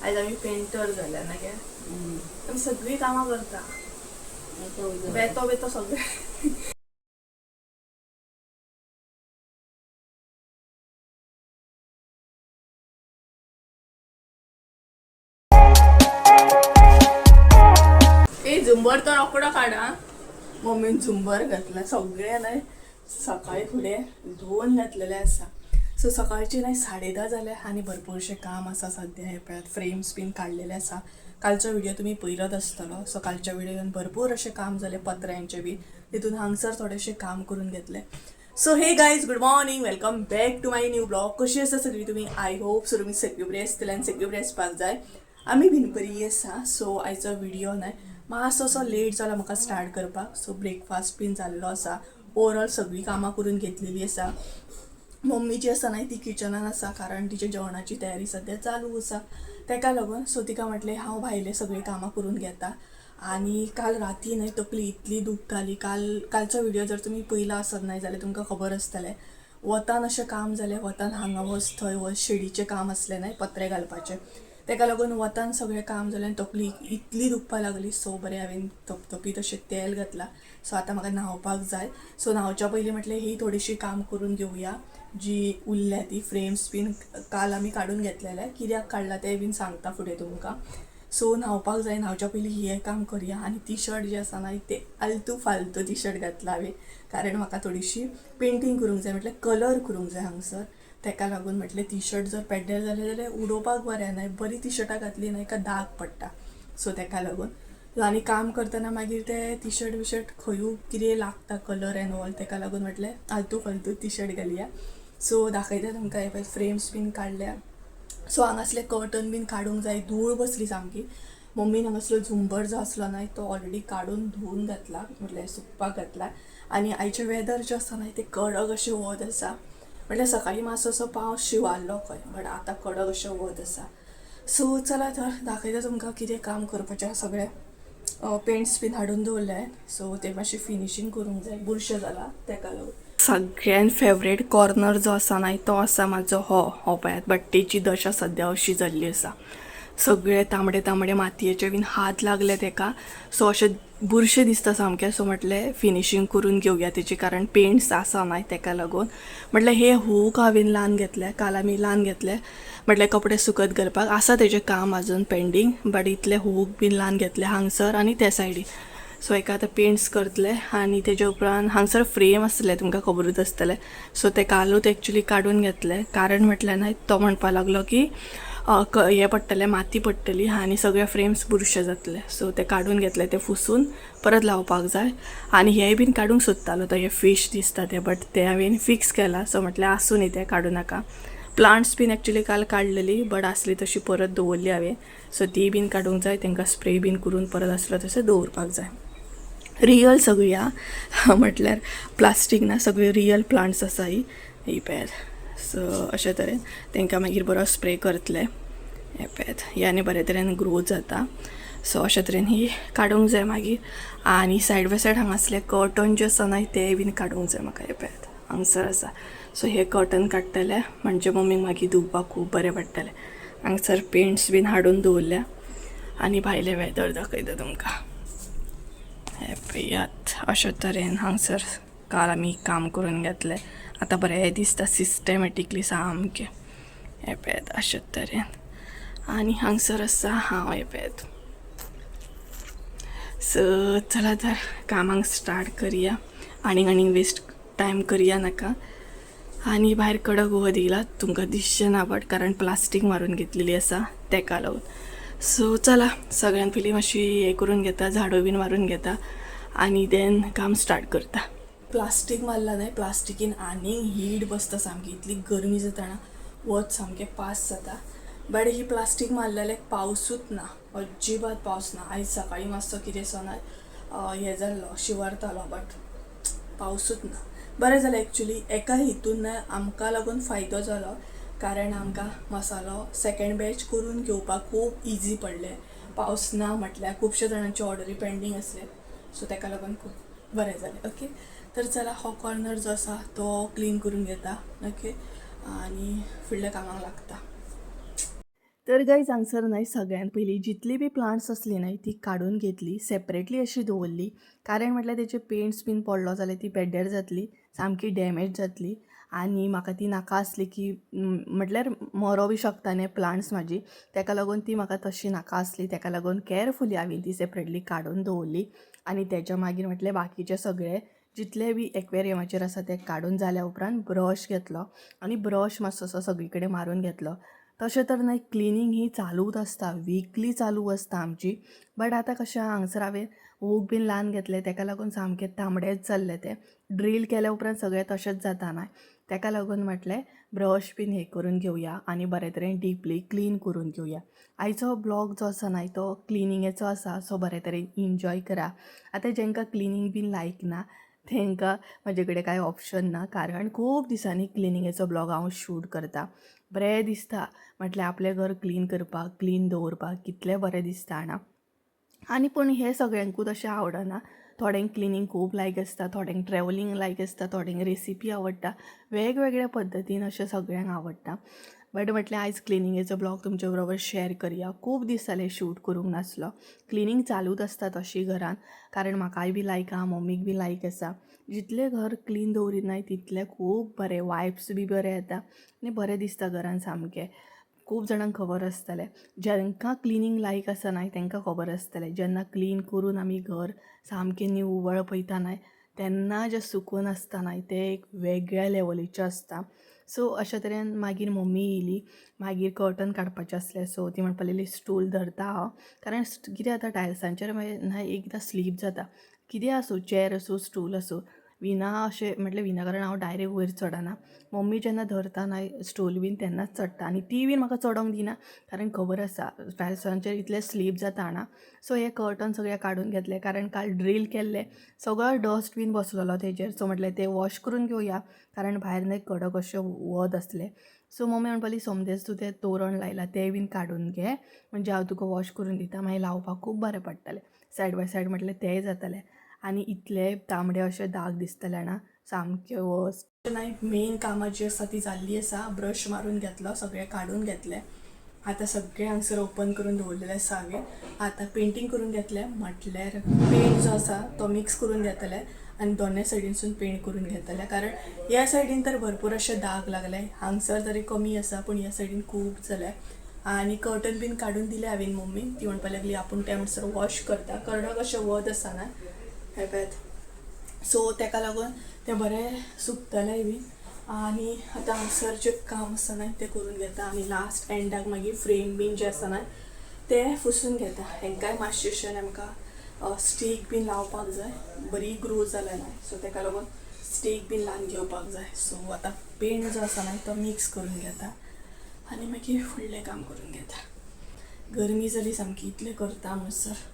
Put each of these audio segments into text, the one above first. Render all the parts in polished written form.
आयज आमी पेंटर जाल्या ना गे? आमी सगळीं कामां करता. बेतो बेतो सगळें. ए झुंबर तर रोकडो काडा. मम्मीन झुंबर घातला सगळें न्हय सकाळी फुडें धुवन घातलेलें आसा. सो सकाळची न्हय 10:30 जाले आनी भरपूरशें काम आसा सद्या. हे पळयात फ्रेम्स बीन काडलेले आसा. कालचो व्हिडिओ तुमी पयलोच आसतलो. सो कालच्या व्हिडियोन भरपूर अशें काम जालें पत्र्यांचें बी, तितून हांगसर थोडेशें काम करून घेतलें. So hey guys, good morning, welcome back to my new blog. कशी आसा सगळीं तुमी? I hope so तुमी सगळीं बरी आसतली आनी सगळीं बरी आसपाक जाय. आमी बीन बरी आसा. सो आयचो व्हिडिओ न्हय मातसो असो लेट जाला म्हाका स्टार्ट करपाक. सो ब्रेकफास्ट बीन जाल्लो आसा, ओवरऑल सगळीं कामां करून घेतलेली आसा. मम्मी जी आसा न्हय ती किचनान आसा, कारण तिच्या जेवणाची तयारी सद्या चालू आसा तेका लागून. सो तिका म्हटलें हांव भायलें सगळीं कामां करून घेता. आनी काल राती न्हय तकली इतली दुखताली. कालचो व्हिडिओ जर तुमी पयला आसत न्हय जाल्यार तुमकां खबर आसतलें. वतान अशें काम जालें, वतान हांगा वच थंय वच, शेडीचें काम आसलें न्हय पत्रे घालपाचें, तेका लागून वतान सगळें काम जालें आनी तकली इतली दुखपाक लागली. सो बरें हांवें थपथपीत अशें तेल घातलां. सो आतां म्हाका न्हांवपाक जाय. सो न्हांवच्या पयलीं म्हटलें ही थोडीशी काम करून घेवया जी उरल्या ती. फ्रेम्स बीन काल आमी काडून घेतलेले, कित्याक काडला तें बीन सांगता फुडें तुमकां. सो न्हांवपाक जाय, न्हांवच्या पयलीं हें काम करया. आनी टी शर्ट जें आसा न्हय तें आलतू फालतू टी शर्ट घातलां हांवें, कारण म्हाका थोडीशी पेंटींग करूंक जाय, म्हटल्यार कलर करूंक जाय हांगसर. तेका लागून म्हटलें टी शर्ट जर पेड्ड्यार जालें जाल्यार उडोवपाक बरें न्हय, बरी टी शर्टां घातली न्हय काय दाग पडटा. सो तेका लागून आनी काम करतना मागीर ते टी शर्ट बिशर्ट खंयूय कितें लागता कलर एन्ड ऑल, तेका लागून म्हटलें आलतू फालतू टी शर्ट घालया. सो दाखयता तुमकां, हे पळय फ्रेम्स बीन काडल्या. सो हांगासले कर्टन बीन काडूंक जाय, धूळ बसली सामकी. मम्मीन हांगासलो झुंबर जो आसलो न्हय तो ऑलरेडी काडून धुवून घातला, म्हटल्यार सुकपाक घातला. आनी आयचें वेदर जें आसा न्हय तें कडक अशें वत आसा. म्हटल्यार सकाळीं मातसो असो पावस शिवारलो खंय, बट आतां कडक अशें वत आसा. सो चला तर दाखयता तुमकां कितें काम करपाचें आसा. सगळें पेंट्स बीन हाडून दवरले, सो ते मातशें फिनिशींग करूंक जाय, बुरशें जाला तेका लागून. सगळ्यान फेवरेट कॉर्नर जो आसा न्हय तो आसा म्हाजो हो हो पळयात. बट तेची दशा सद्या अशी जाल्ली आसा, सगळे तांबडे तांबडे मातयेचे बीन हात लागले तेका. सो अशें बुरशें दिसता सामकें. सो म्हटलें फिनिशींग करून घेवया तेची, कारण पेंट्स आसा न्हय तेका लागून. म्हटल्यार हे हूक हांवें लावन घेतले, काल आमी लावन घेतले, म्हटल्यार कपडे सुकत घालपाक आसा तेजें काम अजून पेंडींग, बट इतले हूक बीन लावन घेतले हांगसर आनी त्या सायडीन. सो हेका आतां पेंट्स करतले आनी तेजे उपरांत हांगसर फ्रेम आसले तुमकां खबरूच आसतलें. सो ते कालूच एक्चुली काडून घेतले, कारण म्हटल्यार न्हय तो म्हणपाक लागलो की हें पडटलें, माती पडटली आनी सगळे फ्रेम्स बुरशे जातले. सो ते काडून घेतले, ते फुसून परत लावपाक जाय. आनी हेय बीन काडूंक सोदतालो तो, हे फीश दिसता ते, बट ते हांवें फिक्स केला. सो म्हटलें आसूं न्ही, ते काडूं नाका. प्लांट्स बीन एक्चुली काल काडलेली, बट आसली तशी परत दवरली हांवें. सो ती बीन काडूंक जाय, तांकां स्प्रे बीन करून परत आसलो तशें दवरपाक जाय. रियल सगळी आं, म्हटल्यार प्लास्टीक ना, सगळी रियल प्लांट्स आसा ही. ही पळयात. सो अशे तरेन तांकां मागीर बरो स्प्रे करतले. हे पळयात, हे आनी बरे तरेन ग्रोथ जाता. सो अशे तरेन ही काडूंक जाय मागीर. आनी सायड बाय सायड हांगासले कर्टन जे आसा न्हय ते बीन काडूंक जाय म्हाका. हे पळयात हांगसर आसा. सो हे कर्टन काडटले म्हणजे मम्मीक मागीर धुवपाक खूब बरें पडटलें. हांगसर पेंट्स बीन हाडून दवरल्या. आनी भायलें वेदर दाखयता तुमकां. हे पळयात, अशे तरेन हांगसर काल आमी काम करून घेतलें. आतां बरें दिसता सिस्टमॅटिकली सामकें. हे पळयात अशे तरेन. आनी हांगसर आसा हांव, हे पळयात. सो चला तर कामाक स्टार्ट करया, आनीक आनीक वेस्ट टायम करया नाका. आनी भायर कडक वत येयला, तुमकां दिसचें ना बट कारण प्लास्टीक मारून घेतलेली आसा तेका लागून. सो चला सगळ्यान पयलीं मातशी हें करून घेता, झाडू बीन मारून घेता आनी देन काम स्टार्ट करता. प्लास्टीक मारला न्हय, प्लास्टिकीन आनीक हीट बसता सामकी, इतली गरमी जाता ना, वत सामकें पास जाता. बट he plastic मारलेल्याक पावसूच ना, अजिबात पावस ना. आयज सकाळीं मातसो कितें सो ना हें जाल्लो, शिंवरतालो, बट पावसूच ना. बरें जालें एक्चुली एका हितून न्हय आमकां लागून फायदो जालो, कारण आमकां मसालो सेकेंड बॅच करून घेवपाक खूब इजी पडलें. पावस ना म्हटल्यार खुबशे जाणांची ऑर्डरी पेंडींग आसले, सो तेका लागून खूब बरें जालें. ओके, तर चला हो कॉर्नर जो आसा तो क्लीन करून घेता. ओके, आनी फुडल्या कामाक लागता. तर गायज हांगसर न्हय सगळ्यान पयलीं जितली बी प्लांट्स आसली न्हय ती काडून घेतली, सेपरेटली अशी दवरली. कारण म्हटल्यार तेचे पेंट्स बीन पडलो जाल्यार ती पेड्ड्यार जातली, सामकी डॅमेज जातली आनी म्हाका ती नाका आसली की म्हटल्यार मरो बी शकता न्ही प्लांट्स म्हाजी, तेका लागून ती म्हाका तशी नाका आसली. तेका लागून कॅरफुली हांवें ती सेपरेटली काडून दवरली. आनी तेच्या मागीर म्हटलें बाकीचे सगळे जितले बी एक्वेरियमाचेर आसा ते काडून जाल्या उपरांत ब्रश घेतलो आनी ब्रश मातसो असो सगळी कडेन मारून घेतलो. तशें तर न्हय क्लिनींग ही चालूच आसता, विकली चालू आसता आमची. बट आतां कशें हांगसर हांवें वूक बीन लावन घेतलें, तेका लागून सामकें तांबडेंच जाल्लें तें. ड्रील केल्या उपरांत सगळें तशेंच जाता न्हय, तेका लागून म्हटलें ब्रश बीन हें करून घेवया आनी बरे तरेन डिपली क्लीन करून घेवया. आयचो ब्लॉग जो आसा न्हय तो क्लिनिंगेचो आसा, सो बरे तरेन इन्जॉय करा. आतां जेंकां क्लिनींग बीन लायक ना तेंकां म्हजे कडेन कांय ऑप्शन ना, कारण खूब दिसांनी क्लिनिंगेचो ब्लॉग हांव शूट करता. बरें दिसता म्हटल्यार आपलें घर क्लीन करपाक, क्लीन दवरपाक कितलें बरें दिसता जाणा. आनी पूण हें सगळ्यांकूच अशें आवडना. थोड्यांक क्लिनींग खूब लायक आसता, थोड्यांक ट्रॅवलिंग लायक आसता, थोड्यांक रेसिपी आवडटा, वेगवेगळ्या पद्दतीन अशें सगळ्यांक आवडटा. बट म्हटलें आयज क्लिनिंगेचो ब्लॉग तुमचे बरोबर शेअर करया. खूब दीस जाले शूट करूंक नासलो. क्लिनींग चालूच आसता तशी घरान, कारण म्हाकाय बी लायक आहा, मम्मीक बी लायक आसा. जितलें घर क्लीन दवरीत न्हय तितलें खूब बरें, वायब्स बी बरें येता आनी बरें दिसता घरान सामकें. खूब जाणांक खबर आसतलें, जांकां क्लिनींग लायक आसा न्हय तांकां खबर आसतलें, जेन्ना क्लीन करून आमी घर सामकें निवळ पळयता न्हय तेन्ना जें सुकून आसता न्हय तें एक वेगळ्या लेवलीचें आसता. सो अशे तरेन मागीर मम्मी येयली, मागीर कर्टन काडपाचें आसलें. सो ती म्हणपाक लागली स्टूल धरता हांव, कारण कितें जाता टायल्सांचेर मागीर न्हय एकदां स्लीप जाता. कितें आसूं, चॅर आसूं स्टूल आसूं, विना अशें म्हटल्यार विना कारण हांव डायरेक्ट वयर चडना. मम्मी जेन्ना धरता न्हय स्टूल बीन तेन्नाच चडटा आनी ती बीन म्हाका चडोंक दिना, कारण खबर आसा टायल्सांचेर इतलें स्लीप जाता जाणा. सो हें कर्टन सगळें काडून घेतलें, कारण काल ड्रील केल्लें सगळो डस्ट बीन बसलेलो तेजेर. सो म्हटलें तें वॉश करून घेवया, कारण भायर न्हय कडक अशें वत आसलें. सो मम्मी म्हणपाक लागली सोमतेंच तूं तें तोरण लायलां तें बीन काडून घे, म्हणजे हांव तुका वॉश करून दिता, मागीर लावपाक खूब बरें पडटलें. सायड बाय सायड म्हटलें तेंय जातलें. आनी इतले तांबडे अशे दाग दिसतले जाणा, सामके वर्स्ट. मेन कामां जी आसा ती जाल्ली आसा. ब्रश मारून घेतलो, सगळें काडून घेतलें. आतां सगळें हांगसर ओपन करून दवरलेलें आसा हांवें. आतां पेंटींग करून घेतलें, म्हटल्यार पेंट जो आसा तो मिक्स करून घेतलें आनी दोनूय सायडीनसून पेंट करून घेतलें, कारण ह्या सायडीन तर भरपूर अशे दाग लागले, हांगसर तरी कमी आसा पूण ह्या सायडीन खूब जाले. आनी कर्टन बीन काडून दिलें हांवें मम्मीक, ती म्हणपाक लागली आपूण तें म्हणसर वॉश करता, कडक अशें वत आसा न्हय हें पळयात. सो तेका लागून तें बरें सुकतलें बीन. आनी आतां हांगसर जें काम आसा न्हय तें करून घेता आनी लास्ट एंडाक मागीर फ्रेम बीन जें आसा न्हय तें पुसून घेता. हेंकांय मातशें आमकां स्टीक बीन लावपाक जाय, बरी ग्रो जाल्या न्हय, सो तेका लागून स्टीक बीन लावन घेवपाक जाय. सो आतां पेंट जो आसा न्हय तो मिक्स करून घेता आनी मागीर फुडलें काम करून घेता. गरमी जाली सामकी, इतलें करता म्हणसर.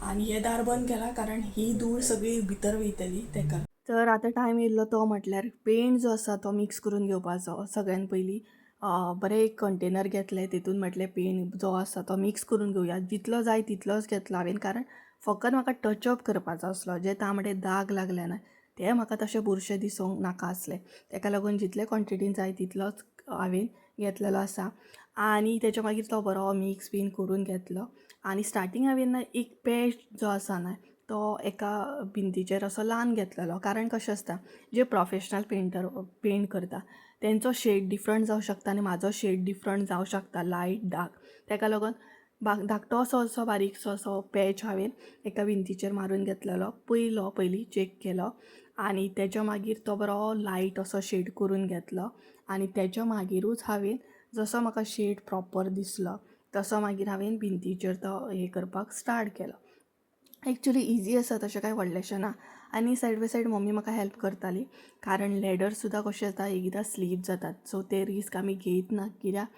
आनी हें दार बंद केलां कारण ही धूळ सगळी भितर वयतली तेका. तर आतां टायम येयल्लो तो म्हटल्यार पेंट जो आसा तो मिक्स करून घेवपाचो. सगळ्यान पयलीं बरें एक कंटेनर घेतलें, तितून म्हटलें पेंट जो आसा तो मिक्स करून घेवया. जितलो जाय तितलोच घेतलो हांवें, कारण फकत म्हाका टचअप करपाचो आसलो. जे तांबडे दाग लागले न्हय ते म्हाका तशें बुरशें दिसूंक नाका आसलें, तेका लागून जितले क्वॉन्टिटीन जाय तितलोच हांवें घेतलेलो आसा. आनी तेच्या मागीर तो बरो मिक्स बीन करून घेतलो. आनी स्टार्टींग हांवें न्हय एक पॅच जो आसा न्हय तो एका भिंतीचेर असो ल्हान घेतलेलो, कारण कशें आसता जे प्रोफेशनल पेंटर पेंट करता तेंचो शेड डिफरंट जावं शकता आनी म्हाजो शेड डिफरंट जावं शकता, लायट डार्क. तेका लागून धाकटो असो असो बारीकसो असो पॅच हांवें एका भिंतीचेर मारून घेतलेलो, पयलो पयलीं चॅक केलो आनी तेच्या मागीर तो बरो लायट असो शेड करून घेतलो. आनी तेच्या मागीरूच हांवें जसो म्हाका शेड प्रॉपर दिसलो तसो मागीर हांवें भिंतीचेर तो हें करपाक स्टार्ट केलो. एक्चुली इजी आसा, तशें कांय व्हडलेंशें ना. आनी सायड बाय सायड मम्मी म्हाका हेल्प करताली, कारण लॅडर सुद्दां कशें जाता एकदां स्लीप जातात, सो ते रिस्क आमी घेयत ना, कित्याक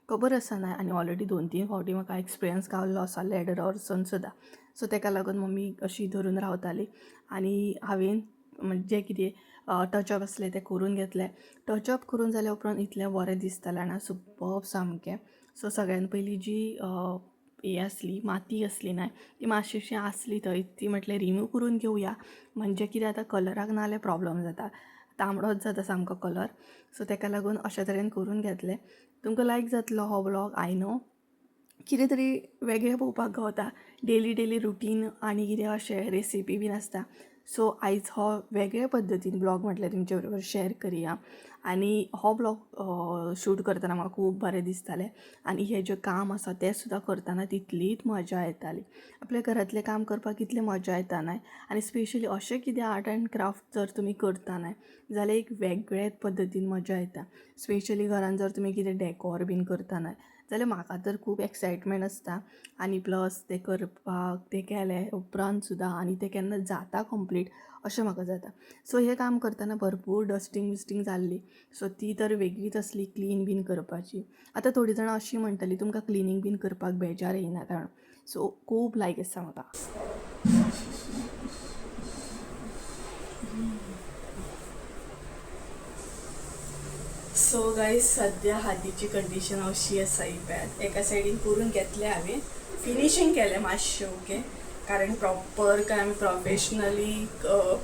खबर आसा न्हय. आनी ऑलरेडी 2-3 फावटी म्हाका एक्सपिरियन्स गावल्लो आसा लॅडरार वचून सुद्दां. सो तेका लागून मम्मी अशी धरून रावताली आनी हांवें जें कितें टचअप आसलें तें करून घेतलें. टचअप करून जाल्या उपरांत इतलें बरें दिसतालें जाणा, सुपर्ब सामकें. सो सगळ्यान पयलीं जी हें आसली माती आसली न्हय ती मातशीशी आसली थंय, ती म्हटलें रिमूव करून घेवया, म्हणजे कितें जाता कलराक नाजाल्यार प्रोब्लम जाता, तांबडोच जाता सामको कलर. सो तेका लागून अशे तरेन करून घेतलें. तुमकां लायक जातलो हो ब्लॉग I know. कितें तरी वेगळें पळोवपाक गावता. डेली डेली रुटीन आनी कितें अशें रेसिपी बीन आसता. सो आयज हो वेगळे पद्दतीन ब्लॉग म्हटल्यार तुमचे बरोबर शेअर करया. आनी हो ब्लॉग शूट करतना म्हाका खूब बरें दिसतालें आनी हें जें काम आसा तें सुद्दां करतना तितलीच मजा येताली. आपल्या घरांतलें काम करपाक कितलें मजा येता न्हय. आनी स्पेशली अशें कितें आर्ट एंड क्राफ्ट जर तुमी करता न्हय जाल्यार एक वेगळेच पद्दतीन मजा येता. स्पेशली घरान जर तुमी कितें डेकोर बीन करता न्हय जाल्यार म्हाका तर खूब एक्सायटमेंट आसता. आनी प्लस तें करपाक तें केलें उपरांत सुद्दां आनी तें केन्ना जाता कंप्लीट अशें म्हाका जाता. सो हें काम करतना भरपूर डस्टींग बिस्टींग जाल्ली. सो ती तर वेगळीच आसली क्लीन बीन करपाची. आतां थोडीं जाणां अशीं म्हणटलीं तुमकां क्लिनींग बीन करपाक बेजार येयना काय म्हणून. सो खूब लायक आसा म्हाका. सो गायज सद्या हातीची कंडिशन अशी आसा ही पळयात. एका सायडीन करून घेतलें हांवें, फिनिशींग केलें मातशें ओके, कारण प्रॉपर काय आमी प्रोफेशनली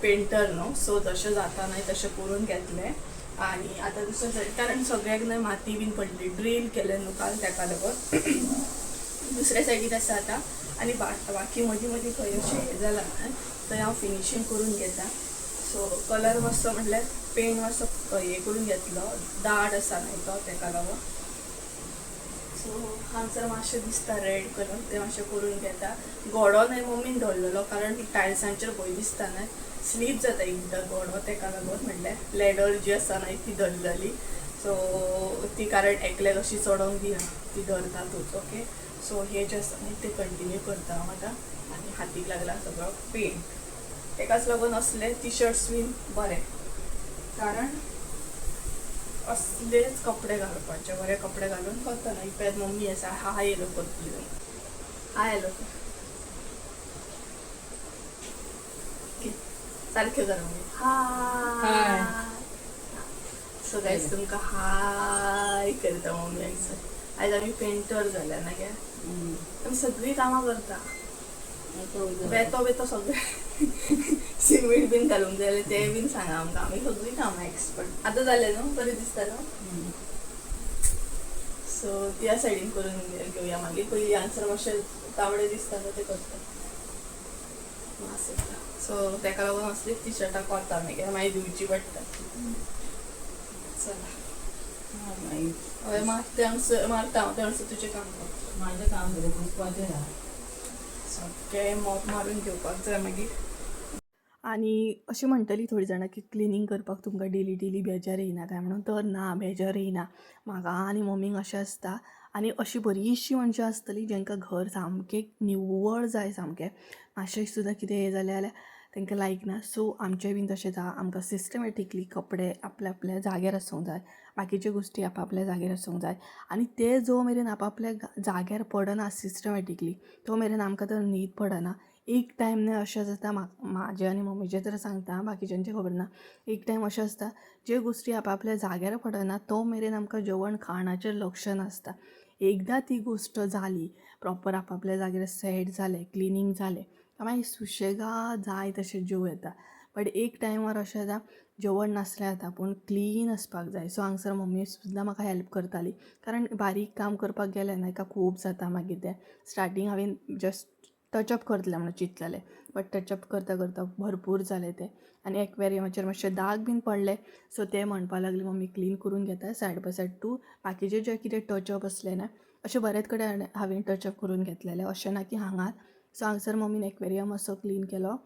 पेंटर न्हू, सो जशें जाता न्हय तशें करून घेतलें. आनी आतां दुसरें सायड कारण सगळ्याक न्हय माती बीन पडली, ड्रील केलें न्हू काल तेका लागून दुसऱ्या सायडीन आसा आतां. आनी बाकी मदीं मदीं खंय अशें हें जालां न्हय थंय हांव फिनिशींग करून घेता. सो कलर मातसो म्हटल्यार पेंट मातसो हें करून घेतलो, दाट आसा न्हय तो तेका लागून. सो हांगसर मातशें दिसता रेड कलर, तें मातशें करून घेता. घोडो न्हय मम्मीन धरलेलो कारण टायल्सांचेर भंय दिसता न्हय, स्लीप जाता एकदां घोडो, तेका लागून म्हटल्यार लॅडर जी आसा न्हय ती धरलेली. सो ती कारण एकल्याक अशी चडोवंक दिना, ती धरतातूच ओके. सो हें जें आसा न्हय तें कंटिन्यू करता हांव आतां. आनी हातीक लागला सगळो पेंट, तेकाच लागून असले टी शर्ट्स बीन बरे, कारण असलेच कपडे घालपाचे, बरे कपडे घालून करतना. पळयात मम्मी आसा, हाय येलो करतली, हाय येलो सारकें कर mummy, hi. So guys तुमकां हाय करता मम्मी आयज. आयज आमी पेंटर जाल्या ना गे, आमी सगळीं कामां करता, बेतो बेतो सगळें सिमेंट बीन घालूंक जाय जाल्यार तें बीन सांगा आमकां, आमी सगळीं कामां एक्सपर्ट. आतां जालें न्हू, बरें दिसता न्हू. सो त्या सायडीन करून घेवया मागीर, पयलीं हांगसर मातशें तांबडे दिसता न्हू तें करता. सो तेका लागून असलीच टी शर्टां करता मागीर, मागीर धुवची पडटा. चला हय मारता हांगसर, मारता हांव तें हांगसर तुजें काम करता. म्हाजें काम कितें पुसपाचें आहा. सगळें मॉप मारून घेवपाक जाय मागीर. आनी अशें म्हणटलीं थोडीं जाणां की क्लिनींग करपाक तुमकां डेली डेली बेजार येयना काय म्हणून, तर ना बेजार येयना म्हाका आनी मम्मीक अशें आसता. आनी अशीं बरीचशीं मनशां आसतलीं जांकां घर सामकें निवळ जाय, सामकें मातशें सुद्दां कितें हें जालें जाल्यार तांकां लायक ना. सो आमचें बीन तशेंच आहा, आमकां सिस्टमॅटिकली कपडे आपल्या आपल्या जाग्यार आसूंक जाय, बाकीच्यो गोश्टी आपापल्या जाग्यार आसूंक जाय. आनी ते जो मेरेन आपापल्या जाग्यार पडना सिस्टमॅटिकली तो मेरेन आमकां तर न्हीद पडना. एक टायम न्हय अशें जाता, म्हाजें आनी मम्मीचें तर सांगता, बाकीच्यांचें खबर ना. एक टायम अशें आसता ज्यो गोश्टी आपापल्या जाग्यार पडना तो मेरेन आमकां जेवण खाणाचेर लक्ष नासता. एकदां ती गोश्ट जाली प्रॉपर आपापल्या जाग्यार सेट जालें, क्लिनींग जालें, मागीर सुशेगाद जाय तशें जेवं येता. बट एक टायमार अशें जाता जेवण नासलें जाता पूण क्लीन आसपाक जाय. सो हांगसर मम्मी सुद्दां म्हाका हेल्प करताली, कारण बारीक काम करपाक गेलें न्हय काय खूब जाता मागीर तें. स्टार्टींग हांवें जस्ट टचअप करतलें म्हणून चिंतलेलें, बट टचअप करता करता भरपूर जालें तें. आनी एक्वेरियमाचेर मातशे दाग बीन पडले. सो ते म्हणपाक लागली मम्मी क्लीन करून घेता सायड बाय सायड तूं बाकीचे जे कितें टचअप आसले न्हय अशें बरेच कडेन हांवें टचअप करून घेतलेलें, अशें ना की हांगात. सो हांगसर मम्मीन एक्वेरियम मातसो क्लीन केलो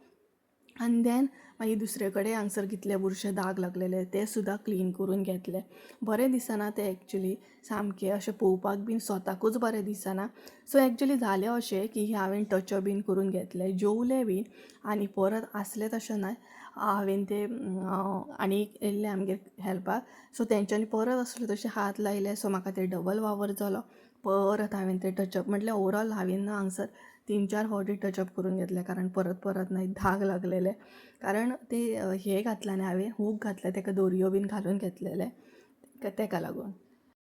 आनी देन मागीर दुसरे कडेन हांगसर कितले बुरशे दाग लागलेले ते सुद्दां क्लीन करून घेतले. बरें दिसना तें एक्चुली, सामकें अशें पळोवपाक बीन स्वताकूच बरें दिसना. सो एक्चुली जालें अशें की हांवें टचअप बीन करून घेतलें, जेवलें बीन आनी परत आसलें तशें न्हय हांवें ते आनी येयल्ले आमगेर हेल्पाक, सो तेंच्यांनी परत आसले तशें हात लायले. सो म्हाका ते डबल वावर जालो. परत हांवें ते टचअप म्हटल्यार ओवरऑल हांवें न्हू हांगसर 3-4 फावटी टचअप करून घेतले, कारण परत परत न्हय दाग लागलेले. कारण ते हें घातलें न्हय हांवें हूक घातले, तेका दोरयो बीन घालून घेतलेले तेका लागून.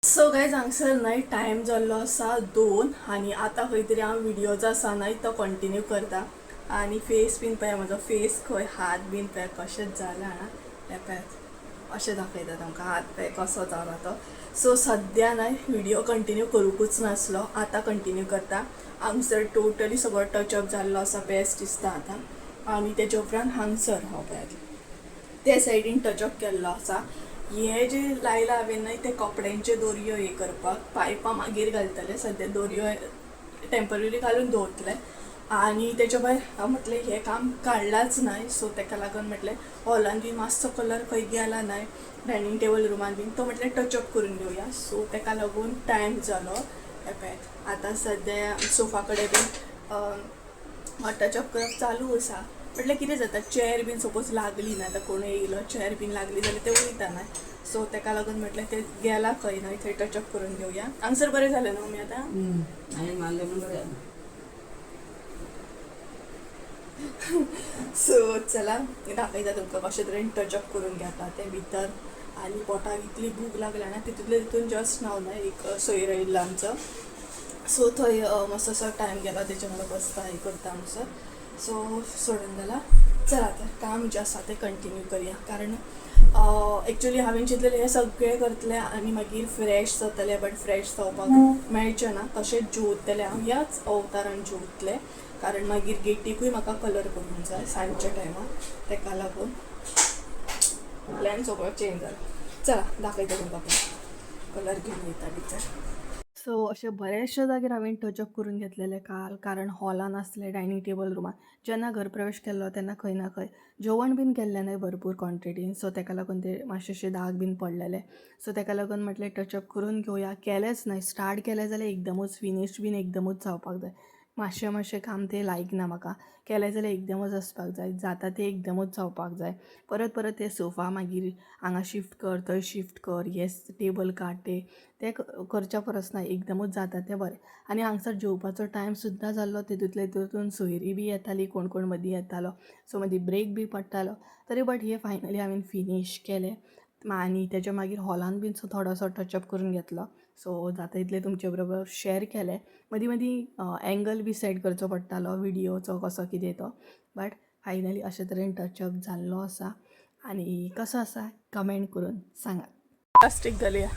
सो गायज हांगसर न्हय टायम जाल्लो आसा 2 आनी आतां खंय तरी हांव व्हिडियो जो आसा न्हय तो कंटिन्यू करता. आनी फेस बीन पळय म्हजो फेस खंय हात बीन पळय कशेंच जाला हां, हें पळयात. अशें दाखयता तुमकां हात पळय कसो जाला तो. सो सद्या न्हय व्हिडियो कंटिन्यू करूंकूच नासलो, आतां कंटिन्यू करता. हांगसर टोटली सगळो टचअप जाल्लो आसा, बेस्ट दिसता आतां. आनी तेच्या उपरांत हांगसर हो पळयात ते सायडीन टचअप केल्लो आसा. हे जे लायला हांवें न्हय ते कपड्यांच्यो दोरयो हे करपाक पायपां मागीर घालतले, सद्या दोरयो टेंपररी घालून दवरतले. आनी तेच्या भायर हांव म्हटलें हें काम काडलाच न्हय, सो तेका लागून म्हटलें हॉलान बीन मातसो कलर खंय गेला न्हय डायनींग टेबल रुमान बीन, तो म्हटलें टचअप करून घेवया. सो तेका लागून टायम जालो. हें पळयात आतां सद्या सोफा कडेन बीन टचअप करप चालू आसा. म्हटल्यार कितें जाता, चॅर बीन सपोज लागली ना, आतां कोणूय येयलो चॅर बीन लागली जाल्यार ते वयता न्हय, सो तेका लागून म्हटलें ते गेला खंय न्हय थंय टचअप करून घेवया. हांगसर बरें जालें न्हू मम्मी आतां? हांवें मारलें म्हणून बरें जालें. सो चला दाखयता तुमकां कशे तरेन टचअप करून घेता तें भितर. आनी पोटाक इतली भूक लागल्या ना, तितूंतले तितून जस्ट नाव न्हय एक सोयरो येयल्लो आमचो, सो थंय मातसो टायम गेलो तेच्या वांगडा बसता हें करता म्हणसर. सो सोडून जाला. चला तर काम जें आसा तें कंटिन्यू करया, कारण एक्चुली हांवें चिंतलेलें हें सगळें करतलें आनी मागीर फ्रेश जातलें, बट फ्रेश जावपाक मेळचें ना. तशेंच जेवतलें हांव, ह्याच अवतारान जेवतलें, कारण मागीर गेटीकूय म्हाका कलर करूंक जाय सांजच्या टायमार, तेका लागून प्लॅन सगळो चेंज जाला. चला दाखयता तुमकां कलर घेवन वयता भितर. सो अशें बरेचशे जागेर हांवें टचअप करून घेतलेलें काल, कारण हॉलान आसलें डायनींग टेबल रुमान जेन्ना घर प्रवेश केल्लो तेन्ना खंय ना खंय जेवण बीन केल्लें न्हय भरपूर क्वॉन्टिटीन, सो तेका लागून ते मातशेशे दाग बीन पडलेले. सो तेका लागून म्हटलें टचअप करून घेवया. केलेंच न्हय, स्टार्ट केलें जाल्यार एकदमूच फिनीश बीन एकदमूच जावपाक जाय. मातशें मातशें काम तें लायक ना म्हाका, केलें जाल्यार एकदमूच आसपाक जाय, जाता तें एकदमूच जावपाक जाय. परत परत ते सोफा मागीर हांगा शिफ्ट कर थंय शिफ्ट कर, हे टेबल काड ते करच्या परस ना एकदमूच जाता तें बरें. आनी हांगसर जेवपाचो टायम सुद्दां जाल्लो, तितूंतले तितून सोयरी बी येताली, कोण कोण मदीं येतालो, सो मदीं ब्रेक बी पडटालो. तरी बट हे फायनली हांवें फिनीश केलें. आनी तेच्या मागीर हॉलान बीन सो थोडोसो टचअप करून घेतलो. सो जाता तितलें तुमचे बरोबर शेअर केलें. मदीं मदीं एंगल बी सेट करचो पडटालो विडियोचो कसो कितें तो, बट फायनली अशे तरेन टचअप जाल्लो आसा. आनी कसो आसा कमेंट करून सांगात. प्लास्टीक घालया.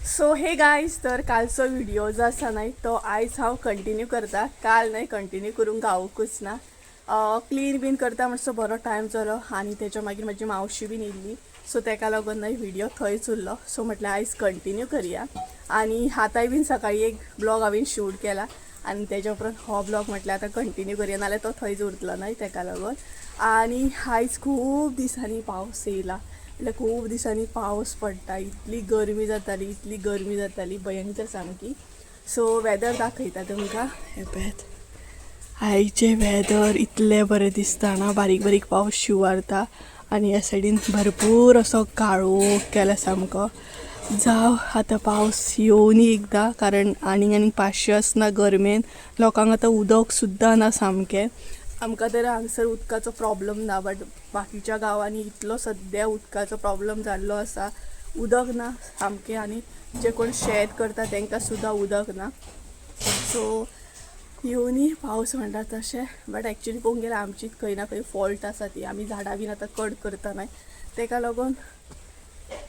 सो हे गायज, तर कालचो व्हिडिओ जो आसा न्हय तो आयज हांव कंटिन्यू करता. काल न्हय कंटिन्यू करूंक गावूंकूच ना, क्लीन बीन करता मातसो बरो टायम जालो. आनी तेच्या मागीर म्हजी मावशी बीन येयल्ली, सो तेका लागून न्हय व्हिडिओ थंयच उरलो. सो म्हटलें आयज कंटिन्यू करया. आनी आतांय बीन सकाळी एक ब्लॉग हांवें शूट केला आनी तेच्या उपरांत हो ब्लॉग म्हटल्यार आतां कंटिन्यू करया, नाल्यार तो थंयच उरतलो न्हय तेका लागून. आनी आयज खूब दिसांनी पावस येयला, म्हटल्यार खूब दिसांनी पावस पडटा. इतली गरमी जाताली, इतली गरमी जाताली भयंकर सामकी. सो वेदर दाखयता तुमकां. हें पळयात आयचें वेदर इतलें बरें दिसता ना, बारीक बारीक पावस शिंवरता आनी ह्या सायडीन भरपूर असो काळोख केला सामको. जावं आतां पावस येवनी एकदां, कारण आनीक आनीक पाशयेंस ना गरमेन लोकांक आतां उदक सुद्दां ना सामकें. आमकां तर हांगसर उदकाचो प्रॉब्लम ना, बट बाकीच्या गांवांनी इतलो सद्या उदकाचो प्रॉब्लम जाल्लो आसा, उदक ना सामकें. आनी जे कोण शेत करता तांकां सुद्दां उदक ना. सो येवनी पावस म्हणटा तशें, बट एक्चुली पळोवंक गेल्यार आमचीच खंय ना खंय फॉल्ट आसा ती. आमी झाडां बीन आतां कट करता न्हय, तेका लागून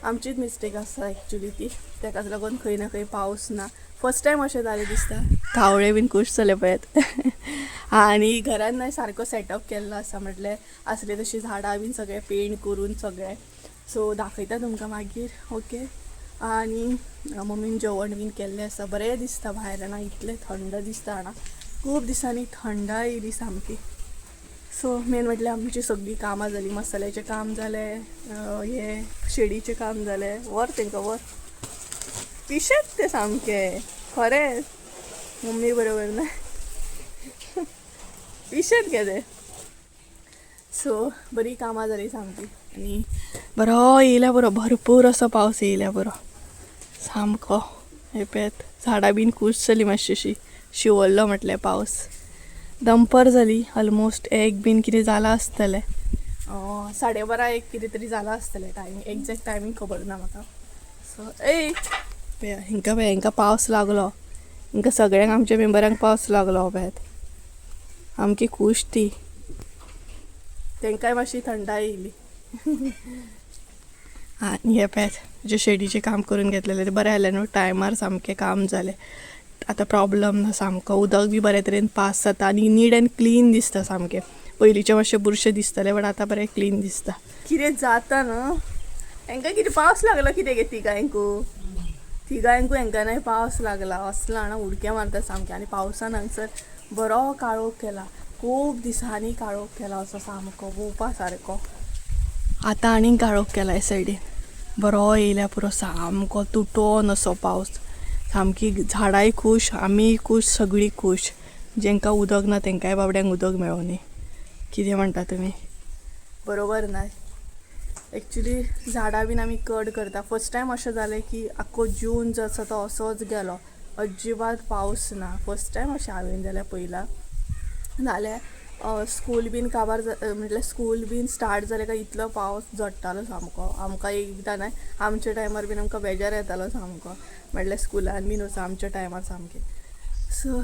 आमचीच मिस्टेक आसा एक्चुली ती. तेकाच लागून खंय ना खंय पावस ना. फर्स्ट टायम अशें जालें दिसता. कावळे बीन खूश जाले पळयात. आनी घरान न्हय सारको सेटअप केल्लो आसा, म्हटल्यार आसले तशीं झाडां बीन सगळें पेंट करून सगळें. सो दाखयता तुमकां मागीर. ओके. आनी मम्मीन जेवण बीन केल्लें आसा, बरें दिसता भायर जाणा, इतलें थंड दिसता जाणा, खूब दिसांनी थंडाय येयली सामकी. सो मेन म्हटल्यार आमची सगळीं कामां जालीं, मसाल्याचें काम जालें, हें शेडीचें काम जालें. व्हर तेंकां व्हर, पिशेच ते सामके खरेंच. मम्मी बरोबर ना पिशेत गे ते. सो बरी कामां जाली सामकी. आनी बरो येयल्या बरो, भरपूर असो पावस येयल्या बरो सामको. हें पळयात झाडां बीन खूश जाली मातशीशी, शिंवरलो म्हटल्यार पावस. दंपर जाली ऑलमोस्ट एक बीन कितें जालां आसतलें, 12:30 एक कितें तरी जालां आसतलें. टायमींग एग्जॅक्ट टायमींग खबर ना म्हाका. सो ए पळया हिंकां पळया, हिंकां पावस लागलो, हिंकां सगळ्यांक आमच्या मेंबरांक पावस लागलो. पळयात आमकी खूश ती, तेंकांय मातशी थंडाय येयली. आनी हे पळयात जे शेडीचें काम करून घेतलेलें तें बरें जालें न्हू, टायमार सामकें काम जालें. आतां प्रॉब्लम ना सामको, उदक बी बरे तरेन पास जाता आनी नीट एंड क्लीन दिसता सामकें. पयलींचें मातशें बुरशें दिसतालें बट आतां बरें क्लीन दिसता. कितें जाता न्हू हेंकां, कितें पावस लागलो कितें गे तिगांयकू? तिगांयकू हेंकां न्हय पावस लागला असलो जाणा, उडक्या मारता सामकें. आनी पावसान हांगसर बरो काळोख केला, खूब दिसांनी काळोख केला असो सामको पोवपा सारको. आतां आनीक काळोख केला हे सायडीन, बरो येयल्या पुरो सामको तुटोन असो पावस. सामकी झाडांय खूश, आमीय खूश, सगळीं खूश. जेंकां उदक ना तेंकांय बाबड्यांक उदक मेळोनी. कितें म्हणटा तुमी, बरोबर न्हय? एक्चुली झाडां बीन आमी कट करता. फर्स्ट टायम अशें जालें की आख्खो जून जो आसा तो असोच गेलो, अजिबात पावस ना. फर्स्ट टायम अशें हांवें जाल्यार पळयलां. नाल्यार स्कूल बीन काबार म्हटल्यार स्कूल बीन स्टार्ट जालें काय इतलो पावस झडटालो सामको. आमकां एकदां न्हय आमच्या टायमार बीन आमकां बेजार येतालो सामको, म्हटल्यार स्कुलान बीन वचून आमच्या टायमार सामकें. सो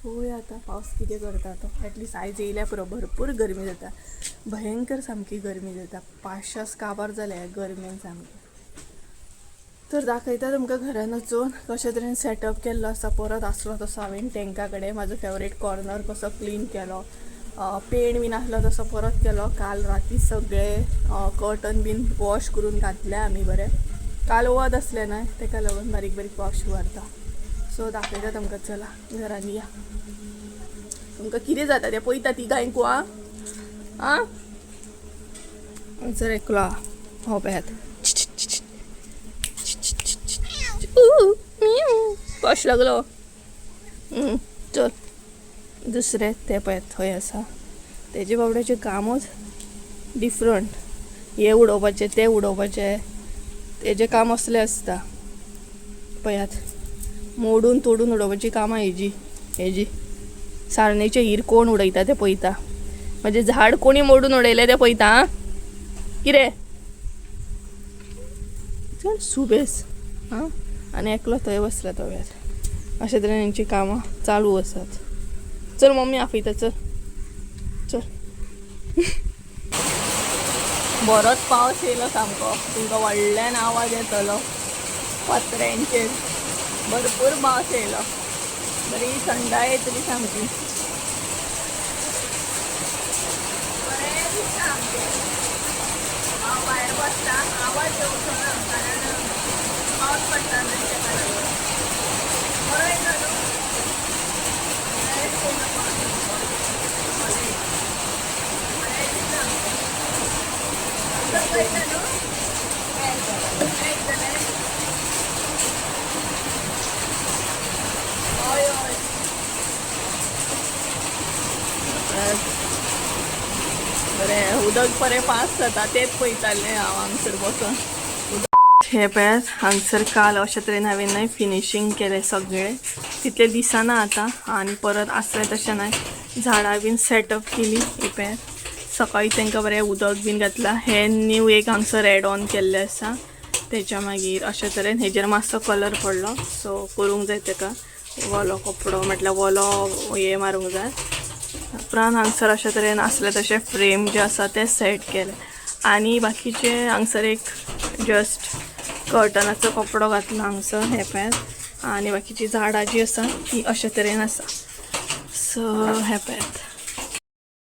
पळोवया आतां पावस कितें करता तो. एटलिस्ट आयज येयल्या पुरो. भरपूर गरमी जाता, भयंकर सामकी गरमी जाता, पाशास काबार जाल्या ह्या गरमेन सामकें. तर दाखयता तुमकां घरान वचून कशे तरेन सेटअप केल्लो आसा. परत आसलो तसो हांवें टँका कडेन म्हाजो फेवरेट कॉर्नर कसो क्लीन केलो, पेण बीन आसलो तसो परत केलो. काल राती सगळे कर्टन बीन वॉश करून घातले आमी बरें. काल वत आसलें न्हय तेका लागून बारीक बारीक वॉश मारता. सो दाखयता तुमकां, चला घरान या. तुमकां कितें जाता तें पळयता तिगांयकू. आं आं हांगसर एकलो आहा, हो पळयात कश लागलो. चल दुसरें तें पळयात थंय आसा. तेजे बाबड्याचें कामूच डिफरंट, हें उडोवपाचें तें उडोवपाचें, तेजें काम असलें आसता. पळयात मोडून तोडून उडोवपाची कामां हेजी. हेजी सारणेचे हीर कोण उडयता तें पळयता, म्हणजे झाड कोणी मोडून उडयलें तें पळयता. आं कितें चड सुबेस. आं आनी एकलो थंय बसला तो पळयात. अशे तरेन हेंची कामां चालू आसात. चल मम्मी आपयता, चल चल. बरोच पावस येयलो सामको, तुमकां व्हडल्यान आवाज येतलो पत्र्यांचेर. भरपूर पावस येयलो, बरी थंडाय येतली सामकी. बरें दिसता आमचें. हांव भायर बसता, आवाज येवचो ना कारण पावस पडटा न्हय तेका लागून. बरो येयलो न्हू, बरें येयलो पावस सामको. बरें दिसता आमचें. तुमकां कळटा न्हू? मेळटलें. हय हय बरें उदक बरें पास जाता तेंच पळयतालें हांव हांगसर बसून. हे पळयात हांगसर काल अशे तरेन हांवें न्हय फिनिशींग केलें सगळें, तितलें दिसना आतां. आनी परत आसलें तशें न्हय झाडां बीन सेटअप केली. हे पळयात सकाळीं तांकां बरें उदक बीन घातलां. हें न्यू एक हांगसर एड ऑन केल्लें आसा. तेच्या मागीर अशे तरेन हेजेर मातसो कलर पडलो, सो करूंक जाय तेका वोलो कपडो, म्हटल्यार वोलो हें मारूंक जाय. उपरांत हांगसर अशे तरेन आसले तशें फ्रेम जे आसा ते सेट केले. आनी बाकीचे हांगसर एक जस्ट कर्टनाचो कपडो घातला हांगसर, हे पळयात. आनी बाकीची झाडां जी आसा ती अशे तरेन आसा. सो हे पळयात.